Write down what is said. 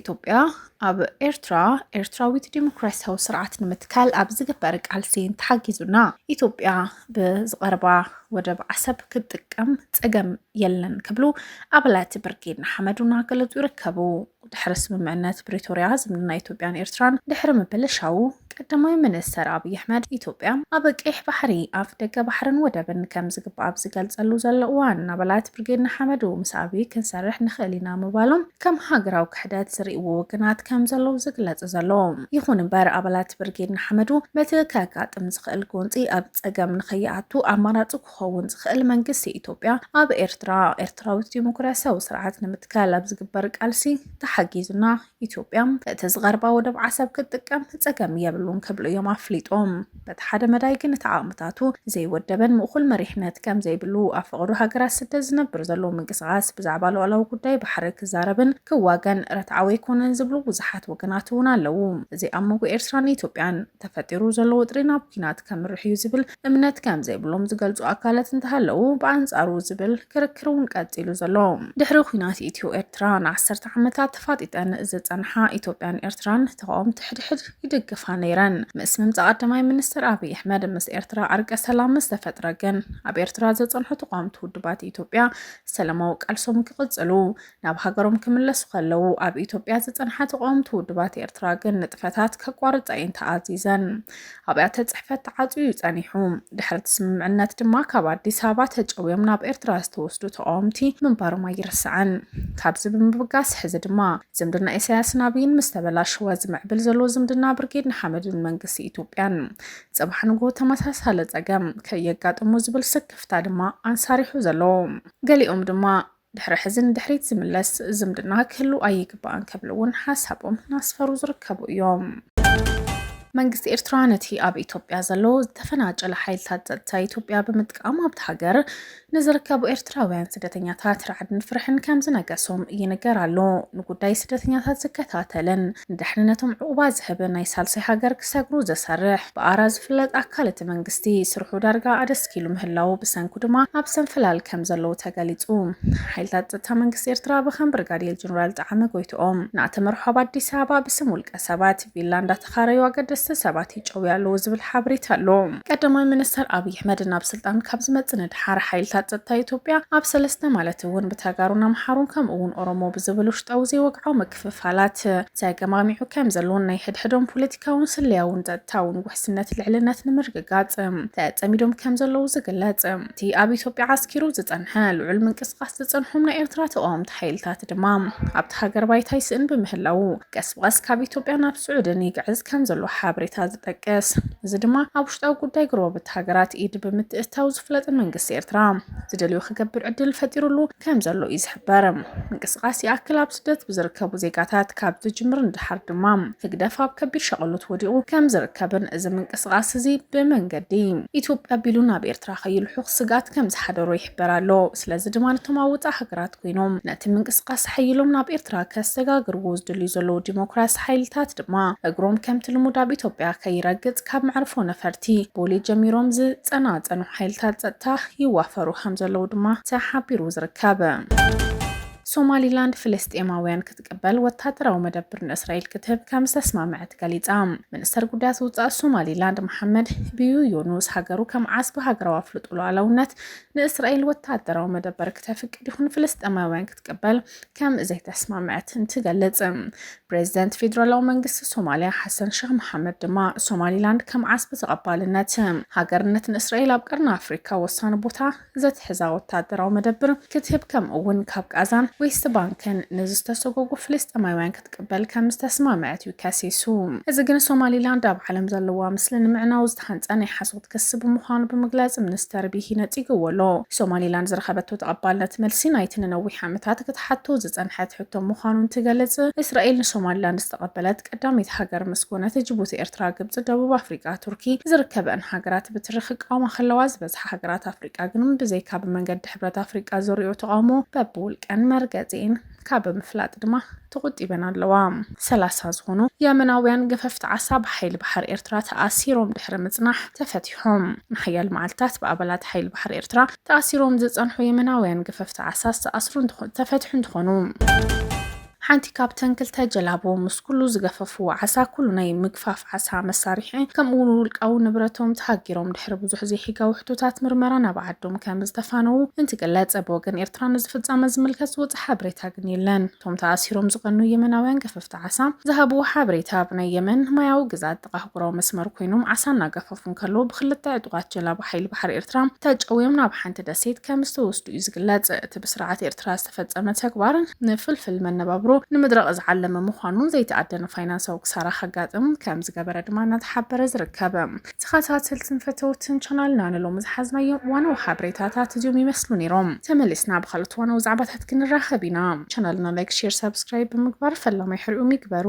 ኢትዮጵያ ኣብ ኤርትራ ኤርትራዊት ዲሞክራሲያዊ ስርዓት ንምትካል ኣብ ዝግበር ቃልሲ እንተሓጊዙና፣ ኢትዮጵያ ብዝቐርባ ወደብ ዓሰብ ክትጥቀም ጸገም የለን ክብሉ ኣባላት ብርጌድ ንሓመዱ እናገለጹ ይርከቡ። ድሕሪ ስምምዕነት ፕሪቶርያ ዝምድና ኢትዮጵያን ኤርትራን ድሕሪ ምብልሻው፣ ቀዳማይ ሚኒስተር ኣብይ ኣሕመድ፣ ኢትዮጵያ ኣብ ቀይሕ ባሕሪ፣ ኣፍ ደገ ባሕርን ወደብን ከም ዝግባእ ኣብ ዝገልጸሉ ዘሎ እዋን፣ ኣባላት ብርጌድ ንሓመዱ ምስ ኣብይ ክንሰርሕ ንኽእል ኢና ምባሎም ከም ሃገራዊ ክሕደት ዝርእይዎ ወገናት ከም ዘለዉ ዝግለጽ ዘሎ። ይኹን እምበር፣ ኣባላት ብርጌድ ንሓመዱ በቲ ከጋጥም ዝኽእል ጎንጺ ኣብ ጸገም ንኸይኣቱ ኣማራጺ ክኸውን ዝኽእል መንግስቲ ኢትዮጵያ ኣብ ኤርትራ ኤርትራዊት ዲሞክራሲያዊ ስርዓት ንምትካል ኣብ ዝግበር ቃልሲ ተሓጊዙና ኢትዮጵያ እቲ ዝቐርባ ወደብ ዓሰብ ክትጥቀም ጸገም የብሉን ክብሉ እዮም ኣፍሊጦም። በቲ ሓደ መዳይ ግን እቲ ዓቕምታቱ ዘይወደበን ምእኹል መሪሕነት ከም ዘይብሉ ኣብ ፈቐዶ ሃገራት ስደት ዝነብር ዘሎ ምንቅስቓስ ብዛዕባ ሉዓላዊ ጉዳይ ባሕሪ ክዛረብን ክዋገን ርትዓዊ ኣይኮነን ዝብሉ ብዙሓት ወገናት እውን ኣለዉ። እዚ ኣብ መንጎ ኤርትራን ኢትዮጵያን ተፈጢሩ ዘሎ ወጥሪ ናብ ኲናት ከምርሕ እዩ ዝብል እምነት ከም ዘይብሎም ዝገልጹ ኣካላት እንተሃለዉ፣ ብኣንጻሩ ዝብል ክርክር እውን ቀጺሉ ዘሎ። ድሕሪ ኲናት ኢትዮ ኤርትራ ንዓሰርተ ዓመታት ተፋጢጠን ዝጸንሓ ኢትዮጵያን ኤርትራን ተቃወምቲ ሕድሕድ ይድግፋ ነይረን። ምስ ምምጻእ ቀዳማይ ሚኒስትር ኣብይ ኣሕመድ ምስ ኤርትራ ዕርቀ ሰላም ምስ ተፈጥረ ግን፣ ኣብ ኤርትራ ዝጸንሑ ተቃወምቲ ውድባት ኢትዮጵያ ሰላማዊ ቃልሶም ክቕጽሉ፣ ናብ ሃገሮም ክምለሱ ከለዉ፣ ኣብ ኢትዮጵያ ዝጸንሓ ተቃወምቲ ውድባት ኤርትራ ግን ንጥፈታት ከቋርጻ እየን ተኣዚዘን። ኣብያተ ጽሕፈት ተዓጽዩ እዩ ጸኒሑ። ድሕሪ እቲ ስምምዕነት ድማ ካብ ኣዲስ ኣበባ ተጨውዮም ናብ ኤርትራ ዝተወስዱ ተቃወምቲ ምንባሮም ኣይርሳዕን። ካብዚ ብምብጋስ ሕዚ ድማ ዝምድና ኢሳያስን ኣብይን ምስ ተበላሸወ፣ ዝምዕብል ዘሎ ዝምድና ብርጌድ ንሓመድን መንግስቲ ኢትዮጵያን ጽባሕ ንግሆ ተመሳሳሊ ጸገም ከየጋጥሞ ዝብል ስክፍታ ድማ ኣንሳሪሑ ዘሎ። ገሊኦም ድማ ድሕሪ ሕዚ ንድሕሪት ዝምለስ ዝምድና ክህሉ ኣይግባእን ክብሉ እውን ሓሳቦም እናስፈሩ ዝርከቡ እዮም። መንግስቲ ኤርትራ ነቲ ኣብ ኢትዮጵያ ዘሎ ዝተፈናጨለ ሓይልታት ጸጥታ ኢትዮጵያ ብምጥቃም ኣብቲ ሃገር ንዝርከቡ ኤርትራውያን ስደተኛታት ራዕድን ፍርሕን ከም ዝነገሶም ይንገር ኣሎ። ንጉዳይ ስደተኛታት ዝከታተልን ንድሕንነቶም ዕቑባ ዝህብን ናይ ሳልሳይ ሃገር ክሰግሩ ዝሰርሕ ብኣራ ዝፍለጥ ኣካል እቲ መንግስቲ ስርሑ ዳርጋ ኣደስኪሉ ምህላዉ ብሰንኩ ድማ ኣብ ሰንፈላል ከም ዘለዉ ተገሊጹ። ሓይልታት ጸጥታ መንግስቲ ኤርትራ ብኸም ብርጋዴር ጀነራል ጠዓመ ጎይትኦም እናተመርሑ ኣብ ኣዲስ ኣበባ ብስም ውልቀ ሰባት ቪላ እንዳተኻረዩ ኣገደስቲ ሰባት ይጨውዩ ኣለዉ ዝብል ሓበሬታ ኣሎ። ቀዳማይ ሚኒስተር ኣብይ ኣሕመድ ናብ ስልጣን ካብ ዝመጽእ ንድሓር ሓይልታት ጸጥታ ኢትዮጵያ ኣብ ሰለስተ ማለት እውን ብተጋሩን ኣምሓሩን ከምኡ እውን ኦሮሞ ብዝብል ውሽጣዊ ዘይወግዓዊ ምክፍፋላት ተገማሚዑ ከም ዘሎን ናይ ሕድሕዶም ፖለቲካውን ስለያውን ጸጥታውን ውሕስነት ልዕልነት ንምርግጋጽ ተጸሚዶም ከም ዘለዉ ዝግለጽ። እቲ ኣብ ኢትዮጵያ ዓስኪሩ ዝጸንሐ ልዑል ምንቅስቃስ ዝጸንሖም ናይ ኤርትራ ተቃወምቲ ሓይልታት ድማ ኣብቲ ሃገር ባይታ ይስእን ብምህላዉ ቀስ ብቐስ ካብ ኢትዮጵያ ናብ ስዑድን ይግዕዝ ከም ዘሎ ሓበሬታ ዝጠቅስ። እዚ ድማ ኣብ ውሽጣዊ ጉዳይ ጎረባብቲ ሃገራት ኢድ ብምትእትታው ዝፍለጥ መንግስቲ ኤርትራ ዝደልዮ ክገብር ዕድል ፈጢሩሉ ከም ዘሎ እዩ ዝሕበር። ምንቅስቃስ ይኣክል ኣብ ስደት ብዝርከቡ ዜጋታት ካብ ዝጅምር ንድሓር ድማ ህግደፍ ኣብ ከቢድ ሸቐሎት ወዲቑ ከም ዝርከብን እዚ ምንቅስቃስ እዚ ብመንገዲ ኢትዮጵያ ኣቢሉ ናብ ኤርትራ ከይልሑኽ ስግኣት ከም ዝሓደሮ ይሕበር ኣሎ። ስለዚ ድማ ነቶም ኣብ ወጻኢ ሃገራት ኮይኖም ነቲ ምንቅስቃስ ሓይሎም ናብ ኤርትራ ከሰጋግርዎ ዝደልዩ ዘለዉ ዲሞክራሲ ሓይልታት ድማ እግሮም ከምቲ ልሙድ ኣብ ኢትዮጵያ ከይረግጽ ካብ መዕርፎ ነፈርቲ ቦሌ ጀሚሮም ዝጸናጸኑ ሓይልታት ጸጥታ ይዋፈሩ ከም ዘለዉ ድማ ተሓቢሩ ዝርከብ። ሶማሊላንድ ፍልስጤማውያን ክትቅበል ወታደራዊ መደብር ንእስራኤል ክትህብ ከም ዝተስማምዐት ገሊጻ። ሚኒስተር ጉዳያት ወጻኢ ሶማሊላንድ መሓመድ ቢዩ ዮኑስ ሃገሩ ከም ዓስቢ ሃገራዊ ኣፍልጦ ሉዓላውነት ንእስራኤል ወታደራዊ መደበር ክተፍቅድ ይኹን ፍልስጤማውያን ክትቅበል ከም ዘይተስማምዐት እንትገልጽ፣ ፕሬዚደንት ፌዴራላዊ መንግስቲ ሶማሊያ ሓሰን ሸኽ መሓመድ ድማ ሶማሊላንድ ከም ዓስቢ ተቐባልነት ሃገርነት ንእስራኤል ኣብ ቀርኒ ኣፍሪካ ወሳኒ ቦታ ዘትሕዛ ወታደራዊ መደብር ክትህብ፣ ከምኡ እውን ካብ ቃዛን ዌስት ባንክን ንዝተሰጎጉ ፍልስጤማውያን ክትቅበል ከም ዝተስማምዐት እዩ ከሲሱ። እዚ ግን ሶማሊላንድ ኣብ ዓለም ዘለዋ ምስሊ ንምዕናው ዝተሃንጸ ናይ ሓሶት ክሲ ብምዃኑ ብምግላጽ፣ ሚኒስተር ቢሂ ነጺግዎ ኣሎ። ሶማሊላንድ ዝረኸበቶ ተቐባልነት መልሲ ናይቲ ንነዊሕ ዓመታት ክትሓቶ ዝጸንሐት ሕቶ ምዃኑ እንትገልጽ፣ እስራኤል ንሶማሊላንድ ዝተቐበለት ቀዳመይቲ ሃገር ምስ ኮነት፣ ጅቡቲ፣ ኤርትራ፣ ግብጺ፣ ደቡብ ኣፍሪቃ፣ ቱርኪ ዝርከበኣን ሃገራት ብትሪ ክቃወማ ከለዋ፣ ዝበዝሓ ሃገራት ኣፍሪቃ ግን ብዘይካ ብመንገዲ ሕብረት ኣፍሪቃ ዘርእዮ ተቃውሞ በብውልቀን መርገጺኤን ካብ ምፍላጥ ድማ ተቆጢበን ኣለዋ። ሰላሳ ዝኾኑ የመናውያን ገፈፍቲ ዓሳ ብሓይሊ ባሕሪ ኤርትራ ተኣሲሮም ድሕሪ ምጽናሕ ተፈቲሖም። ንሓያሎ መዓልታት ብኣባላት ሓይሊ ባሕሪ ኤርትራ ተኣሲሮም ዝጸንሑ የመናውያን ገፈፍቲ ዓሳ ዝተኣስሩ እንትኾ-፣ ተፈትሑ እንትኾኑ፣ ሓንቲ ካብተን ክልተ ጀላቡ ምስ ኩሉ ዝገፈፍዎ ዓሳ ኩሉ ናይ ምግፋፍ ዓሳ መሳርሒ ከምኡ እውን ውልቃዊ ንብረቶም ተሃጊሮም ድሕሪ ብዙሕ ዘይሕጋዊ ሕቶታት ምርመራ ናብ ዓዶም ከም ዝተፋነዉ እንትግለጽ፣ ብወገን ኤርትራ ነዚ ፍጻመ ዝምልከት ዝወጸ ሓበሬታ ግን የለን። እቶም ተኣሲሮም ዝቐኑ የመናውያን ገፈፍቲ ዓሳ ዝሃብዎ ሓበሬታ፣ ኣብ ናይ የመን ማያዊ ግዛት ጥቓ ኣህጉራዊ መስመር ኮይኖም ዓሳ እናገፈፉ እንከለዉ፣ ብክልተ ዕጡቓት ጀላቡ ሓይሊ ባሕሪ ኤርትራ ተጨውዮም ናብ ሓንቲ ደሴት ከም ዝተወስዱ እዩ ዝግለጽ። እቲ ብስርዓት ኤርትራ ዝተፈጸመ ተግባር ንፍልፍል መነባብሮ ንምድራቕ ዝዓለመ ምዃኑን ዘይተኣደነ ፋይናንሳዊ ክሳራ ከጋጥም ከም ዝገበረ ድማ እናተሓበረ ዝርከብ። ተኸታተልትን ፈተውትን ቻናልና ንሎሚ ዝሓዝናዮም ዋናዊ ሓበሬታታት እዚኦም ይመስሉ ነይሮም። ተመሊስና ብኻልኦት ዋናዊ ዛዕባታት ክንራኸብ ኢና። ቻናልና ላይክ፣ ሼር፣ ሳብስክራይብ ብምግባር ፈላማይ ሕሪኦም ይግበሩ።